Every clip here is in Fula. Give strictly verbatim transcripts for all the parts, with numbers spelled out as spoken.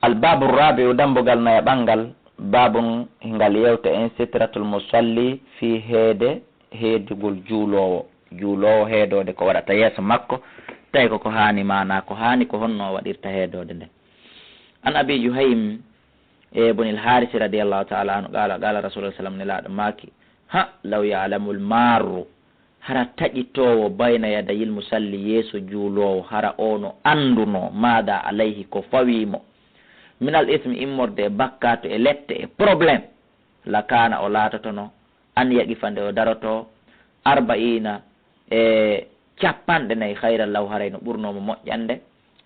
Al babu rabi'u, dambugal nayaɓal ngal, babun, ngal yewta en sitratul musalli, fii heede, heedugol juuloowo. Juuloowo heedoode ko waɗata yeeso makko, tawi ko ko haani, maanaa ko haani, ko honno o waɗirta heedoode nden. An Abi Juhaym e Bunil Haarisi radiyallahu ta'ala anhu, qaala, qaala Rasulullah sallam, Nelaaɗo maaki, ha, law ya'lamul marru, hara taƴitoowo bayna yadayil musalli, yeeso juuloowo, hara o no anndunoo maada alayhi, ko fawii mo, minal ismi, immorde e bakkaatu e lette e problème, lakaana, o laatotono, an yaqifa, nde o darotoo, arba'iina, e capanɗe nayi, khayran lahu, haray no ɓurnoo mo moƴƴande,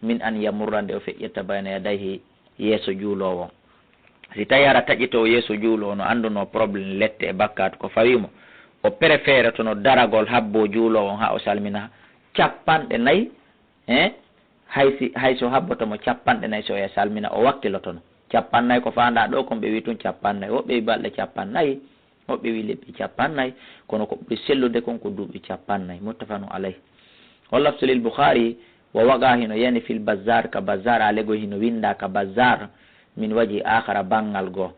min an yamurra, nde o feƴƴirta, bayna yadayhi, yeeso juuloowo. Si tawi hara taƴitoowo yeeso juuloowo no anndunoo problème lette e bakkaatu ko fawii mo, o préféretono daragol habboo juuloowo on haa o salmina capanɗe nayi, hein? Hay si, hay so habboto mo capanɗe nayi, so o yaha salmina, o wakkilotono. Capanɗe nayi ko faandaa ɗoo kon, ɓe wi'i tun capanɗe nayi, woɓɓe wi'i balɗe capanɗe nayi, woɓɓe wi'i lebbi capanɗe nayi, kono ko ɓuri sellude kon ko duuɓi capanɗe nayi. Muttafaqun alayh. Wal lafzu lil Bukhari, wa waqa, hino yani, fil Bazzar, ka Bazzar, alegoy hino winndaa ka Bazzar, min wajhi akhara, banngal goo,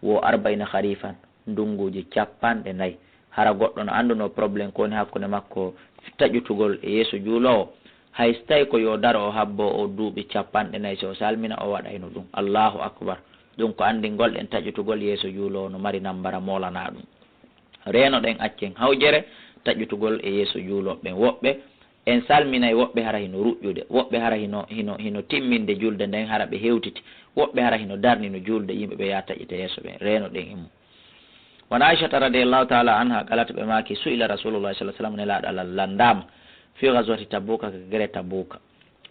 wo arba'iina kharifan, ndunguuji capanɗe nayi. Hara goɗɗo no anndunoo problème ko woni hakkunde makko taƴutugol e yeeso juuloowo, hay so tawi ko yo daro o habboo o duuɓi capanɗe nayi, si o salmina, o waɗayno ɗum. Allahu akbar. Ɗum ko anndingol en taƴutugol yeeso juuloowo no mari nammbara moolanaa ɗum. Reenoɗen, accen hawjere taƴutugol e yeeso juulooɓe ɓen. Woɓɓe en salminay, woɓɓe hara hino ruƴƴude, woɓɓe hara hino, hino, hino timminde julde nden, hara ɓe hewtiti, woɓɓe hara hino darni no julde, yimɓe ɓe yaha taƴita yeeso ɓen. Reenoɗen e mum. Wa an Aishata radiyallahu ta'ala anha qalat, ɓe maaki, su'ila Rasulullah sallallahu alaihi wasallam, Nelaaɗo Allah lanndaama, fi ghazwati Tabuka, ka gere Tabuka,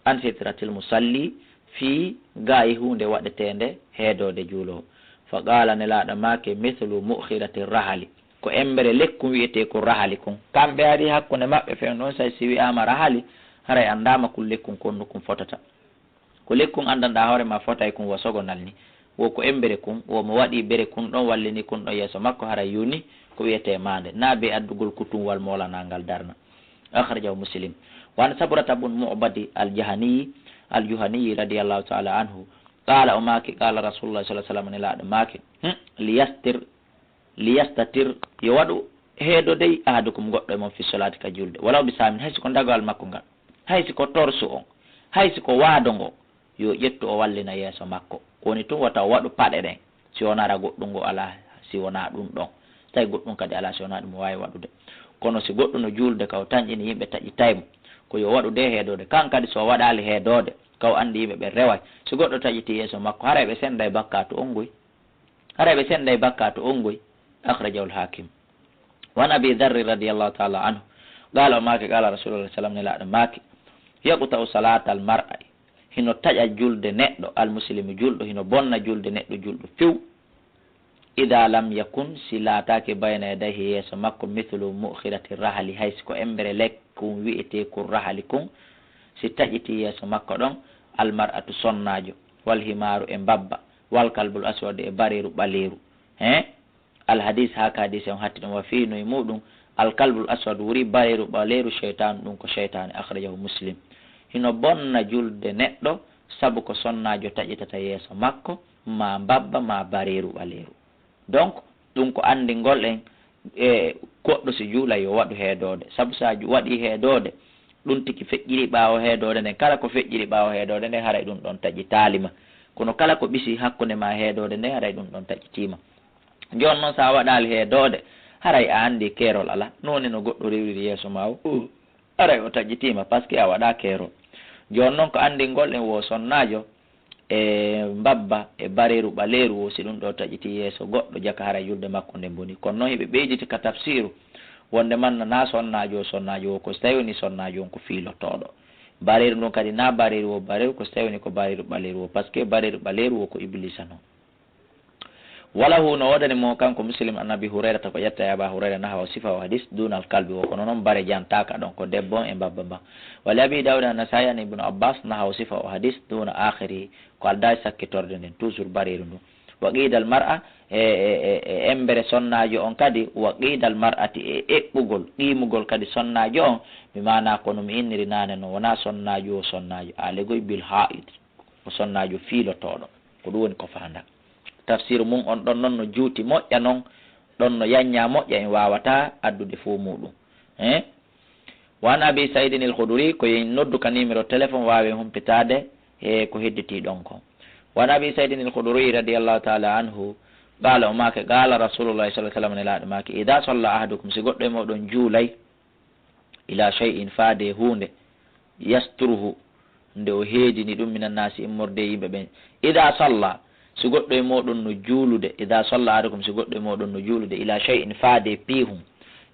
an sitratil musalli, fii gaayi huunde waɗeteende heedoode juuloowo. Fa qaala, Nelaaɗo maaki, mithlu mu'khirati rahali, ko emmbere lekkun wi'etee ko rahali kun. Kamɓe hari hakkunde maɓɓe few non, say si wi'aama rahali, haray anndaama kun lekkun konnu kun fotata. Ko lekkun anndanɗaa hoore maa fotay kun, wo sogonal ni. Wo ko emmbere kun, wo mo waɗi bere kun ɗon, wallini kun ɗon yeeso makko, haray yoni ko wi'etee maande. Naa bee addugol kutunwal moolanaa ngal darna. Akhrajahu Muslim. Wa an Sabrata bun Mu'badi al-Jahaniyi, al-Juhaniyi radiyallahu ta'ala anhu. Qaala, o maaki, qaala Rasulullah sallallahu alaihi wasallam, Nelaaɗo maaki, hmm, liyastir, liyastatir, yo waɗu heedo dey ahadukum, goɗɗo e mon, fi solaati, ka julde, walaw bi saamin, hay si ko dagawal makko ngal, hay si ko torsu on, hay si ko waado ngo, yo ƴettu o wallina yeeso makko. Ko woni tun, wota o waɗu paɗe ɗen, si wonaa hara goɗɗun ngo alaa, si wonaa ɗun ɗon. Tawi goɗɗun kadi alaa, si wonaa ɗun mo waawi waɗude. Kono si goɗɗo no juulde, ka o tanƴini yimɓe taƴitay mo, ko yo waɗu de heedoode. Kan kadi, si o waɗaali heedoode, ka o anndi yimɓe ɓen reway, si goɗɗo taƴiti yeeso makko, haray ɓe sennday bakkaatu on ngoy. Haray ɓe sennday bakkaatu on ngoy. Akhrajahul Hakim. Wa an Abi Dharr radiyallahu ta'ala anhu. Qaala, o maaki, qaala Rasulullah sallallahu alaihi wasallam, Nelaaɗo maaki, yaqta'u salatal mar'i, hino taƴa julde neɗɗo, al muslimi, julɗo, hino bonna julde neɗɗo julɗo few. Idha lam yakun, si laataaki, bayna yadayhi, yeeso makko, mithlu mu'khirati rahali, hay si ko emmbere lekkun wi'etee kun rahali kun, si taƴiti yeeso makko ɗon, al mar'atu, sonnaajo, wal himaaru, e mbabba, wal kalbul aswad, e bareeru ɓaleeru. He? Al hadis, haa ka hadise on hatti ɗon, wa fii, no e muuɗum, al kalbul aswad, wuri bareeru ɓaleeru, shaytaanu, ɗum ko shaytaani. Akhrajahu Muslim. Hino bonna julde neɗɗo sabu ko sonnaajo taƴitata yeeso makko, maa mbabba, maa bareeru ɓaleeru. Donc, ɗum ko anndingol en, e goɗɗo si juula yo waɗu heedoode. Sabu so a ju-, waɗii heedoode, ɗum tigi feƴƴiri ɓaawo heedoode nden. Kala ko feƴƴiri ɓaawo heedoode nden, haray ɗum ɗon taƴitaali ma. Kono kala ko ɓisi hakkunde ma heedoode nden, haray ɗum ɗon taƴitii ma. Jooni non, so a waɗaali heedoode, haray a anndi keerol alaa. Noone no goɗɗo rewriri yeeso ma o, haray o taƴitii ma, parce que a waɗaa keerol. Jooni non, ko anndingol en, wo sonnaajo e mbabba e bareeru ɓaleeru wo, si ɗum ɗo taƴitii yeeso goɗɗo, jaka haray julde makko nden bonii. Kono non, hiɓe ɓeyditi ka tafsiiru, wonde man na sonnaajo o sonnaajo wo, ko si tawi woni sonnaajo on ko fiilotooɗo. Bareeru ndun kadi na bareeru wo bareeru, ko si tawi woni ko bareeru ɓaleeru wo, parce que bareeru ɓaleeru wo ko Ibliisa non. Wa lahu, no woodani mo kanko Muslim, an Abi Hurayrata, ko ƴetta e Aba Hurayra, nahawa, sifa o hadis, dunal kalbi, wo kono non bare jantaaka ɗon, ko debbo on e mbabba mban. Wa li Abi Dawuda, Nasaa'i, an Ibnu Abbas, nahawa, sifa o hadis, duna akhiri, ko aldaali sakkitorde nden, toujours bareeru ndun. Wa qidal mar'a, e, e, e, e embere sonnaajo on kadi, wa qidal mar'ati, e eɓɓugol, qimugol kadi sonnaajo on, bi maana kono mi inniri naane non, wonaa sonnaajo o sonnaajo, aalegoy bil ha'id, ko sonnaajo fiilotooɗo. Ko ɗum woni ko faandaa. Tafsiru mum on ɗon non no juuti moƴƴa non, ɗon no yanñaa moƴƴa, en waawataa addude fuu muuɗum. Eh? Wa an Abi Saidin il Khuduri, ko yen noddu ka numéro téléphone waawen humpitaade e ko hedditii ɗon kon. Wa an Abi Saidin il Khuduri radiyallahu ta'ala anhu, qala, o maaki, qala Rasulullahi sallallahu alaihi wasallam, Nelaaɗo maaki, idha salla ahadukum, si goɗɗo e mooɗon juulay, ila shay'in, faade e huunde, yasturuhu, nde o heedini ɗum, minan naasi, immorde e yimɓe ɓen. Ida salla, si goɗɗo e mooɗon no juulude, ida salla ahadukum, si goɗɗo e mooɗon no juulude, ila shay'in, faade e piihun,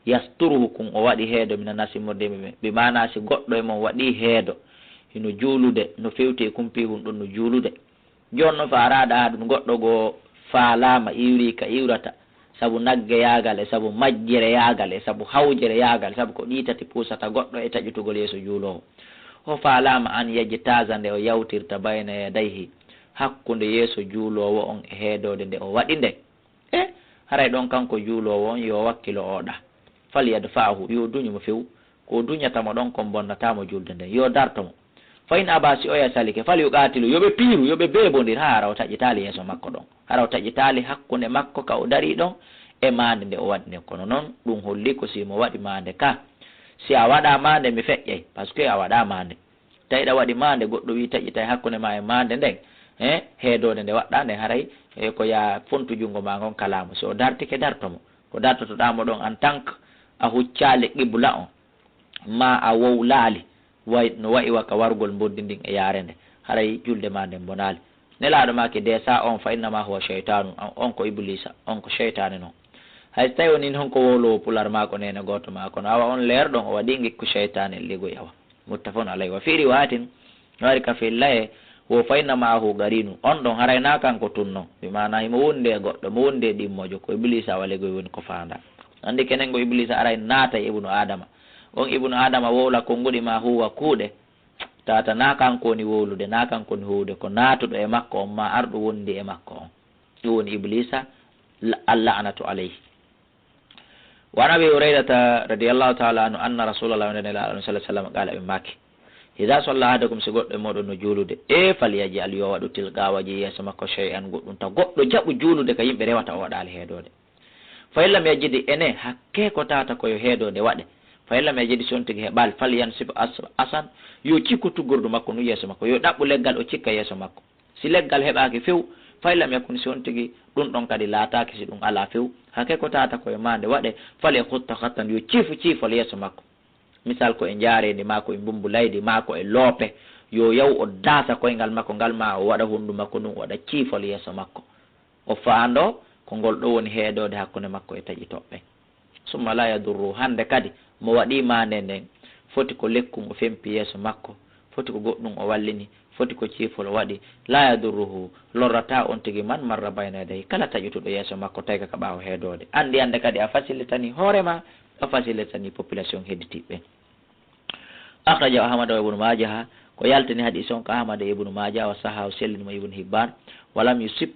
yasturuhu, kun o waɗi heedo, minan naasi, immorde e yimɓe ɓen. Bi maana, si goɗɗo e mon waɗi heedo, hino juulude, no fewti e kun piihun ɗon no juulude, jooni non, fa araada ahadun, goɗɗo goo faalaama, iwri ka iwrata, sabu naggeyagal e sabu majjereyaagal e sabu hawjereyaagal, sabu ko ɗii tati puusata goɗɗo e taƴutugol yeeso juuloowo. O faalaama an yajtaza, nde o yawtirta, bayna yadayhi, hakkunde yeeso juuloowo on e heedoode nde o waɗi nden. E haray ɗon kanko juuloowo on yo wakkilo o ɗa. Falyadfa'hu, yo duñu mo few. Ko duñata mo ɗon kon bonnataa mo julde nden. Yo darto mo. Fa in aba, si oya salike, falyuqatilu, yo ɓe piiru, yo ɓe beebondir, haa hara o taƴitaali yeeso makko ɗon. Hara o taƴitaali hakkunde makko ka o darii ɗon e maande nde o waɗi nden. Kono non, ɗum holli ko si mo waɗi maande ka. Si a waɗaa maande, mi feƴƴay, parce que a waɗaa maande. Tawi ɗa waɗi maande, goɗɗo wii taƴitay hakkunde ma e maande nden, eh, heedoode nde waɗɗaa nden, haray, eh, ko yaa fontu junngo ma ngon ka laamu. Si o dartike, darto mo. Ko dartotoɗaa mo ɗon en tant que a huccaali qibla on, maa a wowlaali, way, no wa'i wa ka warugol mboddi ndin e yaare nde, haray julde ma nden bonaali. Nelaaɗo maaki, desa on, fa innama huwa shaytanu, on, on ko Ibliisa, on ko seytaane non. Hay so tawi woni non ko wowlowo pular maa ko neene gooto maa, kono awa on leer ɗon o waɗi ngikku seytaane ligoy awa. Muttafaqun alayhi. Wa fi riwayatin, no wari ka fillaaye, wo fa inna ma'ahu qarinu. On ɗon haray na kanko tun non. Bi maana himo wondi e goɗɗo, mo wondi e ɗimmoojo, ko Ibliisa awa ligoy woni ko faandaa. Anndi kenen go Ibliisa aray naata e Ibnu Aadama. On Ibnu Aadama wowla konnguɗi maa huuwa kuuɗe. Tata na kanko woni wowlude, na kanko woni huuwde, ko naatuɗo e makko on maa arɗo wondi e makko on. Ɗum woni Ibliisa, la-, al-la'natu alayhi. Wa an Abi Hurayrata radiyallahu ta'ala anhu anna Rasulallah, wonde Nelaaɗo on sallallahu alayhi wa sallam, qaala, ɓe maaki, "Idha salla ahadukum, si goɗɗo e mooɗon no juulude, e falyaj'al, yo waɗu tilqaa wajhi, yeeso makko, shay'an, goɗɗum, ta goɗɗo jaɓu juulude ka yimɓe rewata o waɗaali heedoode. Fa in lam yajid, ene hakke ko tata ko yo heedoode waɗe. Fa in lam yajid, si on tigi heɓaali, falyansib as-, asan, yo cikku tuggordu makko ndun yeeso makko, yo ɗaɓɓu leggal o cikka yeeso makko." Si leggal heɓaaki few, fa in lam yakun, si on tigi ɗun ɗon kadi laataaki, si ɗun alaa few, hakke ko tata ko e maande waɗe, falyakhutta khattan, yo ciifu ciifol yeeso makko. Misal ko e njaareendi, maa ko e mbummbu laydi, maa ko e loope, yo yaw o daasa koyngal makko ngal, maa o waɗa honndu makko ndun, o waɗa ciifol yeeso makko. O faandoo ko ngol ɗoo woni heedoode hakkunde makko e taƴitooɓe ɓen. Summa laa yadurru, hannde kadi mo waɗii maande nden, foti ko lekkun o fempi yeeso makko, foti ko goɗɗun o wallini, foti ko ciifol o waɗi, laa yadurruhu, lorrataa on tigi, man marra bayna yadayhi, kala taƴutuɗo yeeso makko, tawi ka ɓaawo heedoode. Anndi hannde kadi a fasilitanii hoore maa, a fasilitanii population hedditiiɓe ɓen. Akhrajahu Ahmad wa Ibnu Maajaha, ko yaltini hadiis on ko Ahmad e Ibnu Maaja, wa sahhahu, sellini mo Ibnu Hibbaan, wa lam yusib,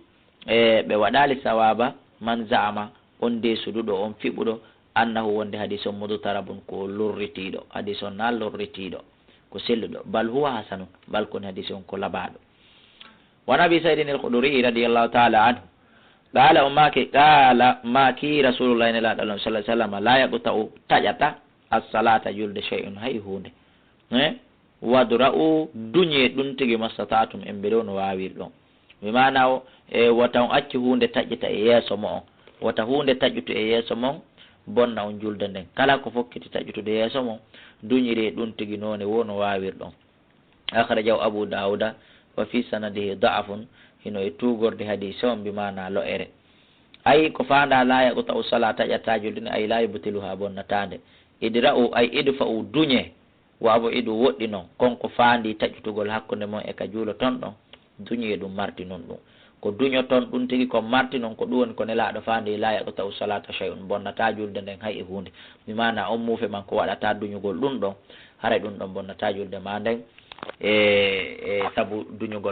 e ɓe waɗaali sawaaba, man za'ama, on de suɗuɗo, on fiɓuɗo, annahu, wonde hadiis on mudtarabun, ko lorritiiɗo, hadiis on na lorritiiɗo, ko selluɗo, bal huwa hasanun, bal ko woni hadiis on ko labaaɗo. Wa an Abi Saidin al-Khudri radiyallahu ta'ala anhu, qaala, o maaki, qaala, maaki Rasulullahi, Nelaaɗo Allah sallallahu alayhi wa sallam, laa yaqta'u, taƴata, as-salaata, julde, shay'un, hay huunde. Eh? Wadra'u, duñee ɗun tigi, mastata'tum, en mbele no waawirɗon. Bi maana o, e, wota on accu huunde taƴita e yeeso mo'on. Wota huunde taƴutu e yeeso mon, bonna on julde nden. Kala ko fokkiti taƴutude yeeso mon, duñiree ɗun tigi noone woo no waawirɗon. Akhrajahu Abu Dawuda, wa fi sanadihi da'afun, hino e tuugorde hadiisi on, bi maana lo'ere. Ay, ko faandaa laa yaqta'u salaa, taƴataa julde nden, ay laa yubtiluhaa, bonnataa nde. Idra'u, ay idfa'u, duñee. Wa ab'idu, woɗɗinon, kon ko faandii taƴutugol hakkunde mon e ka juuloton ɗon, duñee ɗun, martinon ɗun. Ko duñoton ɗun tigi kon, martinon, ko ɗun woni ko Nelaaɗo faandii, laa yaqta'u salaata shay'un, bonnataa julde nden hay e huunde. Bi maana on muufe man ko waɗata duñugol ɗun ɗon, haray ɗun ɗon bonnataa julde maa nden, e, e sabu duñugol